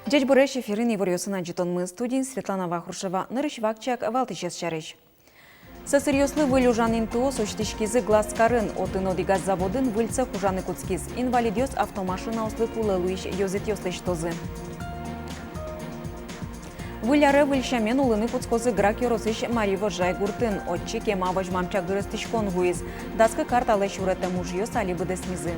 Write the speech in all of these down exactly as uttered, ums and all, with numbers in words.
Ӟечбуресь! Эфирын иворъёсын адӟытонмы, студиын Светлана Вахрушева. Нырысь вакчияк валтӥсез сярысь. Сӧсыръёслы выль ужан интыос усьтӥськизы Глазкарын. Отын одӥгаз заводын выль цех ужаны кутскиз. Инвалидъёс автомашинаослы кулэ луись ёзэтъёс лэсьтозы. Выль аре выль сямен улыны кутскозы Грак ёросысь Мари Возжай гуртын. Отчы кема возьмам чагыр эстӥськон вуиз. Дас кык ар талэсь уретэм ужъёс али быдэсмизы.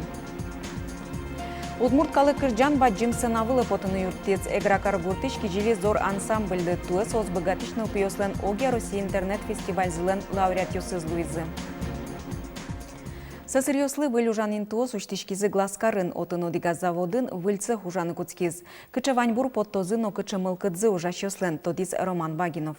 Удмурт калык кырӟан бадӟым сцена вылэ потыны юрттӥз. Эгра каргуртысь «Кизили зор» ансамбльды. Туэ соос быгатӥсь нылпиослэн огъя Россия интернет-фестивальзылэн лауреатъёсыз луизы. Сӧсыръёслы выль ужан интыос усьтӥськизы Глазкарын. Отын одӥгаз заводын выль цех ужаны кутскиз. Кыӵе ваньбур поттозы но кыӵе мылкыдзы ужасьёслэн, тодӥз Роман Вагинов.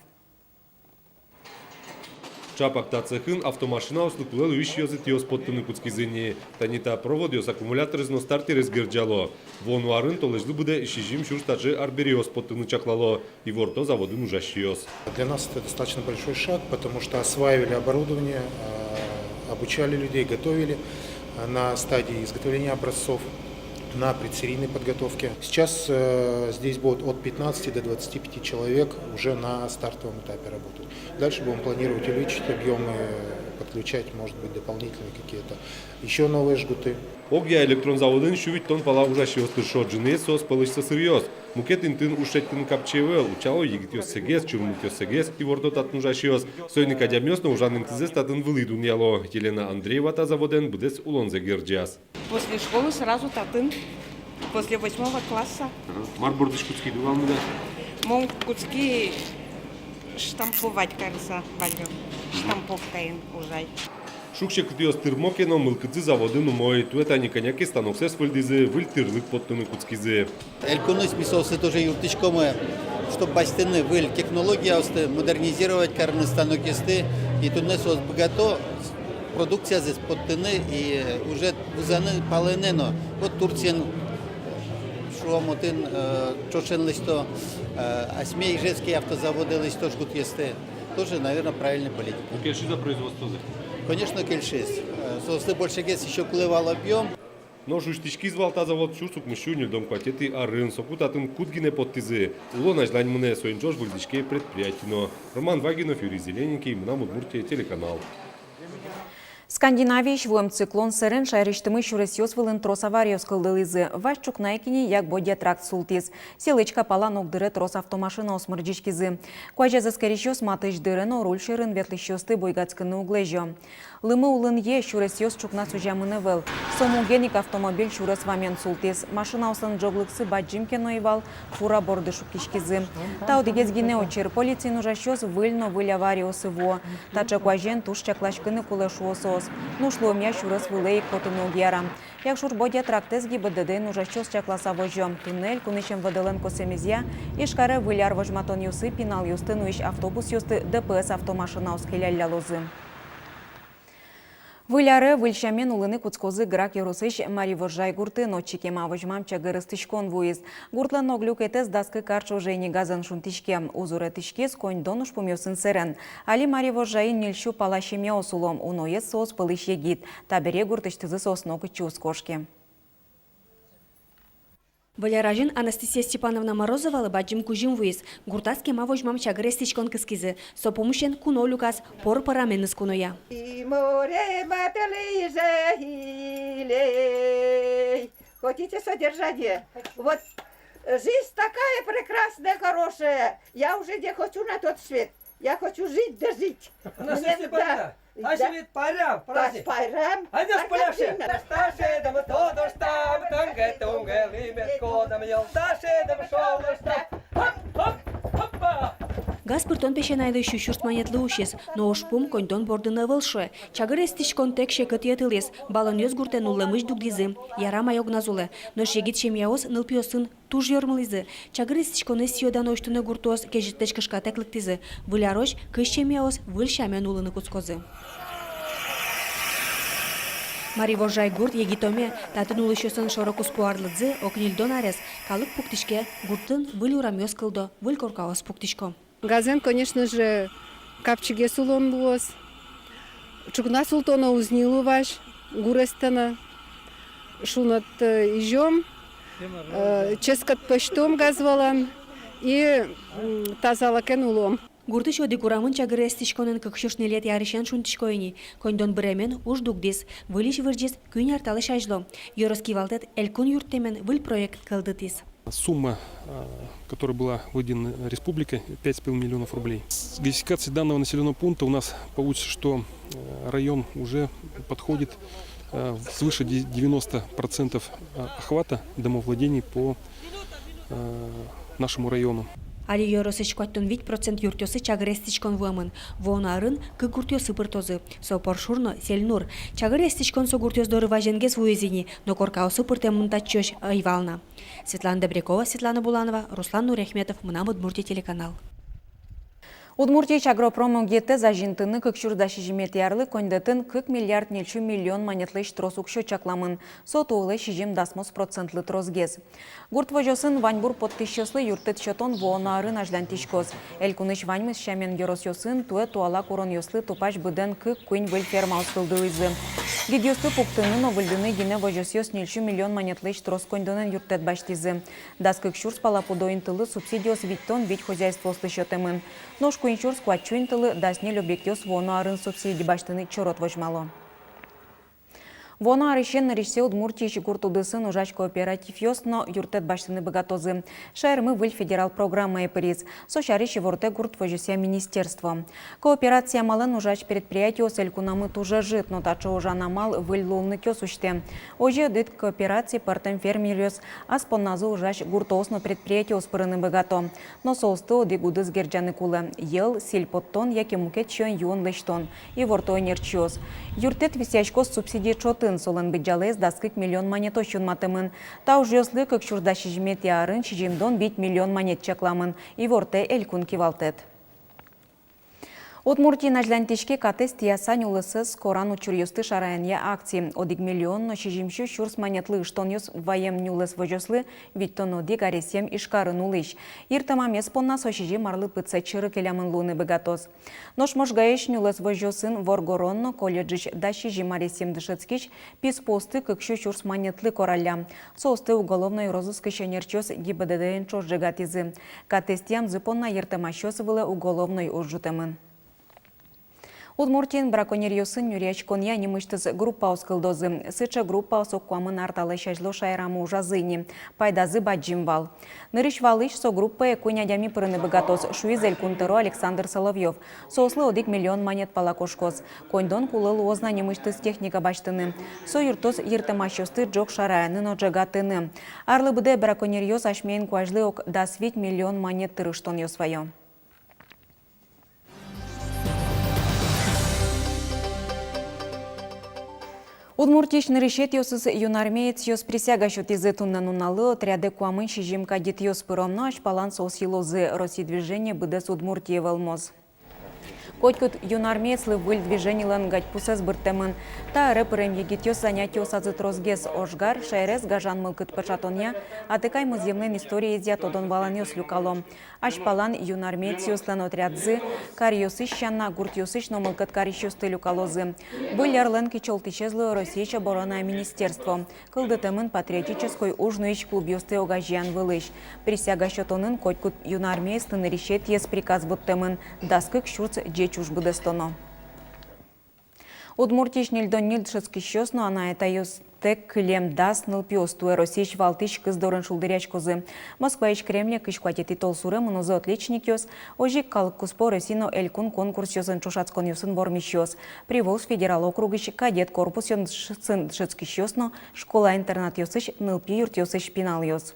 Чапак та цехын автомашинаослы кулэ луись ёзэтъёс поттыны кутскизы ни. Тани та проводъёс аккумуляторез но стартерез герӟало. Вуоно арын толэзьлы быдэ сизьым сюрс таӵе арбериос поттыны чаклало, иворто заводын ужасьёс. Для нас это достаточно большой шаг, потому что осваивали оборудование, э, обучали людей, готовили, э, на стадии изготовления образцов, на предсерийной подготовке. Сейчас, э, здесь будут от пятнадцати до двадцати пяти человек уже на стартовом этапе работать. Дальше будем планировать увеличить объёмы, подключать, может быть, дополнительные какие-то ещё новые жгуты. Огъя электрон заводын сю витьтон пала ужасьёс тыршо. Ӝыныез соос пӧлысь сӧсыръёс. Мукет интыын уж шедьтыны капчи ӧвӧл, утчало егитъёссэгес, чурмытъёссэгес, иворто татын ужасьёс. Соин ик адямиос но ужан интызэс татын вылӥ дунъяло. Елена Андреева та заводэн быдэс улонзэ герӟаз. После школы сразу татын, после восьмого класса. Ага. Мар бордысь кутскид вал меда? Мон кутски штамповать карыса валлё, штамповкаен ужай. Шуг-секытъёс тырмо ке но, мылкыдзы заводын умой. Туэ тани кӧня ке станоксэс выльдӥзы, выль тӥрлык поттыны кутскизы. Элькунысь ми соослы тоже юрттӥськомы, чтоб басьтыны выль технологиосты, модернизировать карыны станокъёсты, и туннэ соос быгато продукциязэс поттыны и уже вузаны палэнэ но. Вот Турциен, шуом, отын, э, ӵошен лэсьто, э, асьме Ижевский автозаводэ лэсьто жгутъёсты. Тоже, наверное, правильной политика. Ну, кельшиз-а производствозы? Конечно, кельшиз. Э, соослы большегес ещё кулэ вал объём. Нош усьтӥськиз вал та завод сюрс укмыссю ньыльдон куатетӥ арын. Соку татын куд гинэ поттӥзы. Улон азьлань мынэ, соин ӵош выльдӥське предприятие но. Роман Вагинов, Юрий Зелененький, «Мынам Удмуртие» телеканал. Скандинавиысь вуэм циклон сэрен шаерысьтымы сюресъёс вылын трос авариос кылдылӥзы. Вазь ӵукна ик ини Як-Бӧдья тракт султӥз. Силычка палан огдыре трос автомашинаос мырӟиськизы. Куазез эскерисьёс матысь дыре но руль сьӧрын ветлӥсьёсты буйгатскыны уг лэзё. Лымы улынъе сюресъёс ӵукна сузямын ӧвӧл. Со муген ик автомобиль сюрес вамен султӥз. Машинаослэн ӝоглыксы бадӟым ке но ӧй вал, фура борды шуккиськизы. Та одӥгез гинэ учыр. Полициын ужасьёс выль но выль авариосы вуо. Таӵе куазен туж чакласькыны кулэ, шуо соос. Нош луэмъя сюрес вылэ ик потыны уг яра. Якшур-Бӧдья трактэз ГИБДД-ын ужасьёс чакласа возё. Туннэ элькунысь МВД-лэн косэмезъя, Ижкаре Выль ар возьматонъёсы пиналъёсты нуись автобусъёсты ДПС автомашинаос келяллялозы. Выль аре выль сямен улыны кутскозы Грак ёросысь Мари Возжай гуртын. Отчы кема возьмам чагыр эстӥськон вуиз. Гуртлэн ог люкетэз дас кык ар ӵоже ини газэн шунтӥське. Уз уретӥськиз коньдон ужпумъёсын сэрен. Али Мари Возжайын ньыльсю пала семьяос уло, уноез соос пӧлысь егит. Табере гуртысьтызы соос нокытчы уз кошке. Выль ар азьын Анастасия Степановна Морозовалы бадӟым кузьым вуиз. Гуртаз кема возьмам чагыр эстӥськон кыскизы. Со пумысен куно люказ пор пӧраменыз куноя. И море матылӥ же илей. Хотите содержание? Вот, э, жизнь такая прекрасная, хорошая. Я уже не хочу на тот свет. Я хочу жить да жить. Анастасия Степановна, да. Ачим ведь пайрам, праздник. Пайрам. Айда пляшем. Дожтасе дам, то дожтам, тынге-тунге лымет кодам, йолтасе дам, шол дожтам. Хоп, хоп, хоппа. Газ пыртон песянайлы сю сюрс манетлы усиз, но ужпум коньдон бордын ӧвӧл, шуэ. Чагыр эстӥськонтэк секыт йӧтылӥз, баллонъёс гуртэ нуллэмысь дугдӥзы. Ярам ай огназ улэ, нош егит семьяос нылпиосын туж ёрмылӥзы. Чагыр эстӥськонэз сӥё-дано усьтыны гуртоос кезьытлэсь кышкатэк лыктӥзы. Выль арозь кызь семьяос выль сямен улыны кутскозы. Мари Возжай гурт егитоме, татын улӥсьёслэн шоро-куспо арлыдзы. Ог ньыльдон арес калык пуктӥське, гуртын выль урамъёс кылдо, выль коркаос пуктӥсько. Газэн, конечно же, капчигес улон луоз. Ӵукна султоно уз ни луы вазь гур эстыны. Шуныт, э, изём, Э, ческыт пӧзьтом газ вылын и, м, тазалыкен улом. Гуртысь одӥг урамын чагыр эстӥськонэн кык сюрс ньылетӥ арысен шунтӥсько ини. Коньдон быремен уж дугдӥз, выльысь вырӟиз куинь ар талэсь азьло. Ёрос кивалтэт элькун юрттэмен выль проект кылдытӥз. Сумма, э, которая была выделена республикой, пять с половиной миллионов рублей. С газификацией данного населённого пункта у нас получится, что, э, район уже подходит, э, в свыше де-, девяносто процентов, э, охвата домовладений по, э, нашему району. Али ёросысь куатьтон вить процент юртъёсы чагыр эстӥськон вуэмын. Вуоно арын кык гуртъёсы пыртозы: со Поршур но Сельнур. Чагыр эстӥськон со гуртъёс доры вазенгес вуиз ини, но коркаосы пыртэмын татчыозь ӧй вал на. Светлана Добрякова, Светлана Буланова, Руслан Нуряхметов, «Мынам Удмуртие» телеканал. Удмуртиысь агропром огетэз азинтыны кык сюрс дас сизьыметӥ арлы коньдэтын кык миллиард ньыльсю миллион манетлэсь трос уксё чакламын. Со туэлэсь сизьым дасмос процентлы тросгес. Гурт возёсын ваньбур поттӥсьёслы юрттэт сётон вуоно арын азьланьтӥськоз. Элькунысь ваньмыз сямен ёросъёсын туэ туала куронъёслы тупась быдэн кык-куинь выль фермаос кылдылӥзы. Гидъёсты пуктыны но выльдыны гинэ возёсъёс ньыльсю миллион манетлэсь трос коньдонэн юрттэт басьтӥзы. Дас кык сюрс пала пудо интылы субсидиос витьтон вить хозяйствоослы сётэмын. Нош куинь сюрс куатьсю интылы дас ньыль объектъёс вуоно арын субсиди басьтыны чорот возьмало. Вуоно арысен нырысьсэ Удмуртиысь гурт удысын ужась кооперативъёс но юрттэт басьтыны быгатозы. Шаермы выль федерал программае пыриз. Со сярысь ивортэ гурт возёсъя министерство. Кооперация амалэн ужась предприятиос элькунамы туж ӧжыт, но таӵе ужан амал выль луонлыкъёс усьтэ. Озьы одӥг кооперацие пӧртэм фермеръёс, ас понназы ужась гуртоос но предприятиос пырыны быгато. Но соосты одӥг удыс герӟаны кулэ: йӧл, сӥль поттон яке мукет сиён-юон лэсьтон, иворто ӧнерчиос. Юрттэт висъяськоз субсиди чотын, солэн быдӟалаез дас кык миллион манетозь юнматэмын. Та ужъёслы кык сюрс дас сизьыметӥ арын сизьымдон вить миллион манет чакламын, ивортэ элькун кивалтэт. Удмуртиын азьланьтӥське «Катэз тӥяса нюлэсэз коран учыръёсты шараянъя» акция. Одӥг миллион но сизьымсю сюрс манетлы ыштонъёс ваем нюлэс возёслы витьтон одӥг аресъем Ижкарын улӥсь. Йыртэмамез понна со сизьым арлы пытсэт сьӧры келямын луыны быгатоз. Нош Можгаысь нюлэс возёсын воргорон но колледжысь дас сизьым аресъем дышетскись писпуосты кык сю сюрс манетлы коралля. Соосты уголовной розыскысь ӧнерчиос ГИБДД-ен ӵош ӝегатӥзы. Катэз тӥямзы понна йыртэмасьёс вылэ уголовной уж ӝутэмын. Удмуртиын браконьеръёсын нюръяськонъя нимысьтыз группаос кылдозы. Сыӵе группаос ог куамын ар талэсь азьло шаерамы ужазы ини. Пайдазы бадӟым вал. Нырысь валысь со группае куинь адями пырыны быгатоз, шуиз Элькун тӧро Александр Соловьёв. Соослы одӥг миллион манет пала кошкоз. Коньдон кулэ луоз на нимысьтыз техника басьтыны. Со юрттоз йыртэмасьёсты ӝог шараяны но ӝегатыны. Арлы быдэ браконьеръёс асьме инкуазьлы ог дас вить миллион манет тыр ыштонъёс вайо. Удмуртиысь нырысетӥосыз юнармеецъёс присяга сётӥзы. Туннэ нуналлы отрядэ куамын сизьым кадетъёс пыро но азьпалан соос йылозы. «Росси» движение быдэс Удмуртие вӧлмоз. Котькуд юнармеецлы выль движенилэн гадьпусэз быртэмын. Та ӧре пырем егитъёс занятиосазы тросгес ожгар, шаерез гажан мылкыд пыӵатонъя, атыкай музъемлэн историезъя тодон-валанъёс люкало. Азьпалан юнармеецъёслэн отрядзы каръёсысь сяна гуртъёсысь но мылкыд карисьёсты люкалозы. Выль арлэн кичӧлтӥсезлы Россиысь оборона министерство. Кылдытэмын патриотической уж нуись клубъёсты огазеян вылысь. Присяга сётонын котькуд юнармеецлы нырысетӥез приказ вуттэмын: дас кык сюрс ӟеч уж быдэстоно. Удмуртиысь ньыльдон ньыль дышетскисьёс но анай-атайёстэк кылем дас нылпиос туэ Россиысь валтӥсь кыз дорын шулдыръяськозы. Москваысь Кремле кызь куатетӥ толсуре мынозы отличникъёс, озьы ик калык куспо, Россия но элькун конкурсъёсын, ӵошатсконъёсын вормисьёс. Приволжск федерал округысь кадет корпусъёсын дышетскисьёс но школа-интернатъёсысь, нылпи юртъёсысь пиналъёс.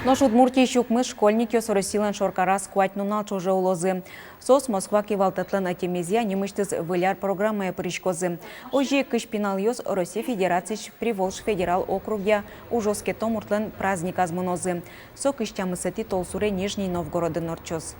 Нош Удмуртиысь укмыс школьникъёс Россилэн шоркараз куать нунал ӵоже улозы. Соос Москва кивалтэтлэн ӧтемезъя нимысьтыз Выль ар программае пыриськозы. Озьы ик кызь пиналъёс Россия Федерациысь Приволжск федерал округъя ужоскето муртлэн праздниказ мынозы. Со кызь тямысэтӥ толсуре Нижний Новгородын ортчоз.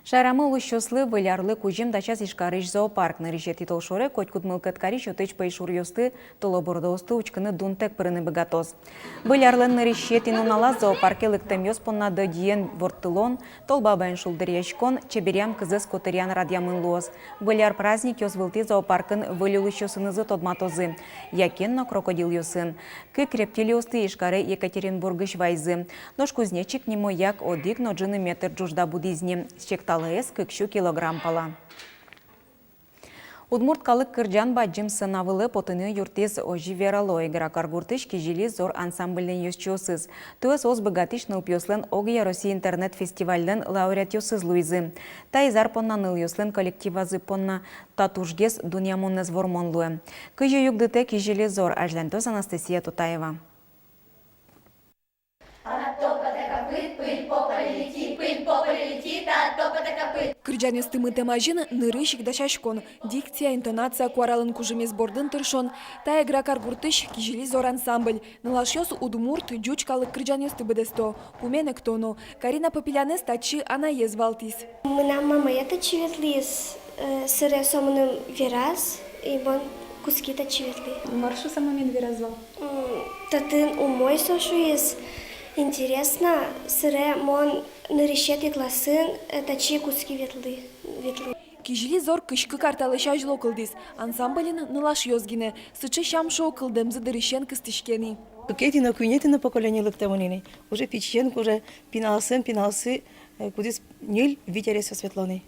Шаерамы улӥсьёслы Выль арлы кузьым дасяз Ижкарысь зоопарк. Нырысетӥ толшоре котькуд мылкыд карись отысь пӧйшуръёсты, тылобурдоосты учкыны дунтэк пырыны быгатоз. Выль арлэн нырысетӥ нуналаз зоопарке лыктэмъёс понна дӧдьыен ворттылон, толбабаен шулдыръяськон, чеберъям кызэз котыръян радъямын луоз. Выль ар праздникъёс вылтӥ зоопаркын выль улӥсьёсынызы тодматозы, якен но крокодилъёсын. Кык рептилиосты Ижкаре Екатеринбургысь вайизы. Нош кузнечик нимо як одӥг но ӝыны метр ӝужда будӥз ни. Секталаез кык сю килограмм пала. Удмурт калык кырӟан бадӟым сцена вылэ потыны юрттӥз. Озьы верало Эгра каргуртысь «Кизили зор» ансамбльлэн ёзчиосыз. Туэ соос быгатӥсь нылпиослэн огъя Россия интернет-фестивальлэн лауреатъёсыз луизы. Таиз ар понна нылъёслэн коллективазы понна та тужгес дунъямонэз вормон луэ. Кызьы югдытэ «Кизили зор», азьлантоз Анастасия Тутаева. Она топота копыт, пыль по полю летит, пыль по полю летит, от топота копыт. Кырӟанъёсты мыттэм азьын нырысь ик дасяськон, дикция, интонация, куаралэн кужымез бордын тыршон. Та Эгра каргуртысь «Кизили зор» ансамбль. Нылашъёс удмурт, ӟуч калык кырӟанъёсты быдэсто, пумен экто но. Карина Попелянэз татчы анаез валтӥз. Мынам мамае татчы ветлӥз, э, собере со мыным вераз, и мон кутски татчы ветлӥ. Мар шуса мамед вераз вал? М, татын умой, со шуиз, интересно, собере мон нырысетӥ классын, э, татчы кутски ветлӥ, ветлӥ. «Кизили зор» кызь кык ар талэсь азьло кылдӥз. Ансамбльын нылашъёс гинэ. Сыӵе сям-шуо кылдэмзы дырысен кыстӥське ни. Кыкетӥ но, куинетӥ но поколение лыктэмын ини. Уже пичиен, уже пиналсэн, пиналсы, э, кудӥз ньыль-вить аресъёс ветло ни.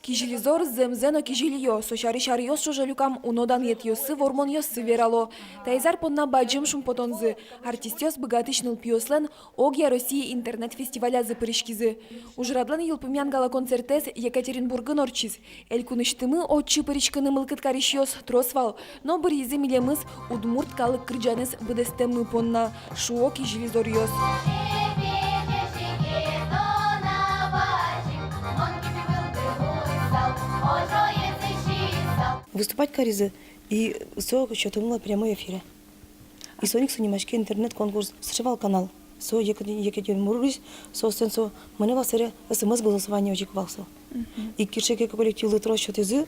«Кизили зор» зэмзэ но кизилиё, со сярысь аръёс ӵоже люкам уно данъетъёссы, вормонъёссы верало. Таиз ар понна бадӟым шумпотонзы. Артистъёс быгатӥсь нылпиослэн огъя Россия интернет-фестивалязы пыриськизы. Ужрадлэн йылпумъян гала-концертэз Екатеринбургын ортчиз. Элькунысьтымы отчы пыриськыны мылкыд карисьёс трос вал, но быръизы милемыз удмурт калык кырӟанэз быдэстэммы понна, шуо «Кизили зоръёс». Выступать каризы, и со сётэмын вал прямой эфире. И соин ик со нимаське интернет-конкурс, сыӵе вал канал. Со Екатери-, Екатеринбургысь, со сцен, со мынэ вал собере, СМС-голосование озьы ик вал со. Мгм. И кыӵе ке коллективлы трос сётӥзы,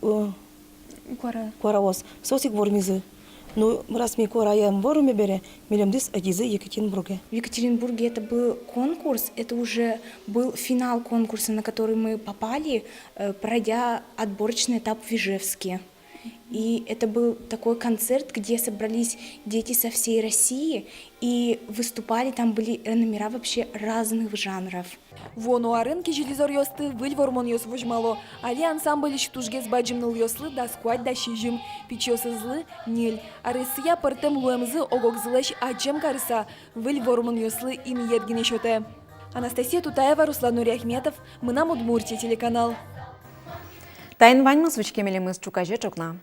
э, куара, куараос, соос ик вормизы. Ну, раз ми куараям вормимы бере, милемдыз ӧтизы Екатеринбурге. В Екатеринбурге это был конкурс, это уже был финал конкурса, на который мы попали, э, пройдя отборочный этап в Ижевске. И это был такой концерт, где собрались дети со всей России, и выступали, там были номера вообще разных жанров. Вуоно арын «Кизили зоръёсты» выль вормонъёс возьмало. Али ансамбльысь тужгес бадӟым нылъёслы дас куать-дас сизьым, пичиосызлы ньыль. Арысьсыя пӧртэм луэмзы ог-огзылэсь адӟем карыса, выль вормонъёслы инъет гинэ сётэ. Анастасия Тутаева, Руслан Нуриахметов, «Мынам Удмуртие» телеканал. Таин ваньмыз. Учке милемыз ӵуказе ӵукна.